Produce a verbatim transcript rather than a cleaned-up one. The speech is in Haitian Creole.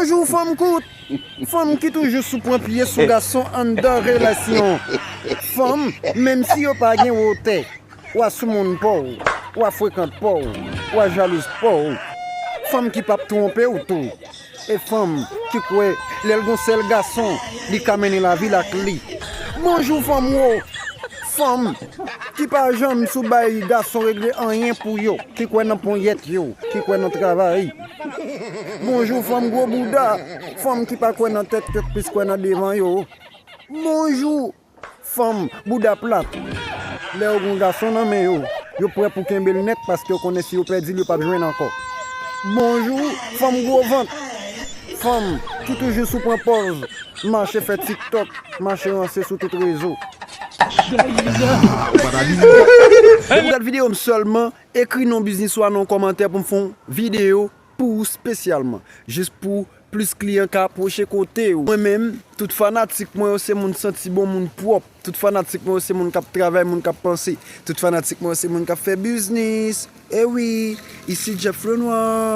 Jou fanm kout, fanm ki toujou sou pran pye sou gason anndan relasyon. Fanm, menm si yo pa gen wotè, w a sou moun pa w, w a frekant pa w, w a jalouz pa w. Fanm ki p ap twonpe w tou. E fanm ki kwè lè l gon sèl gason, li ka mennen lavi l ak li. Bonjou fanm wo, fanm ki pa janm sou bay gason regle anyen pou yo, ki kwè nan ponyèt yo, ki kwè nan travay. Bonjou fanm gwo bouda, fanm ki pa kwè nan tèt yo, k plis kwè nan devan yo. Bonjou fanm bouda plat. Lè yo gon gason nan men yo, yo prè pou kenbe l nèt paske yo konnen si yo pèdi l, yo p ap jwenn ankò. Bonjou fanm gwo vant, fanm ki toujou sou pran pòz, mache fè TikTok, mache ranse sou tout rezo. Ou pa t abize. Lè w gad videyo m sèlman, ekri non biznis ou a nan yon kòmantè pou m fè yon videyo pou ou espesyalman. Jis pou plis kliyan ka apwoche kote w. Mwen menm, tout fanatik mwen yo se moun santi bon, moun pwòp. Tout fanatik mwen yo se moun k ap travay, moun k ap panse. Tout fanatik mwen yo se moun k ap fè biznis. E wi, isi Jeff Lenoir.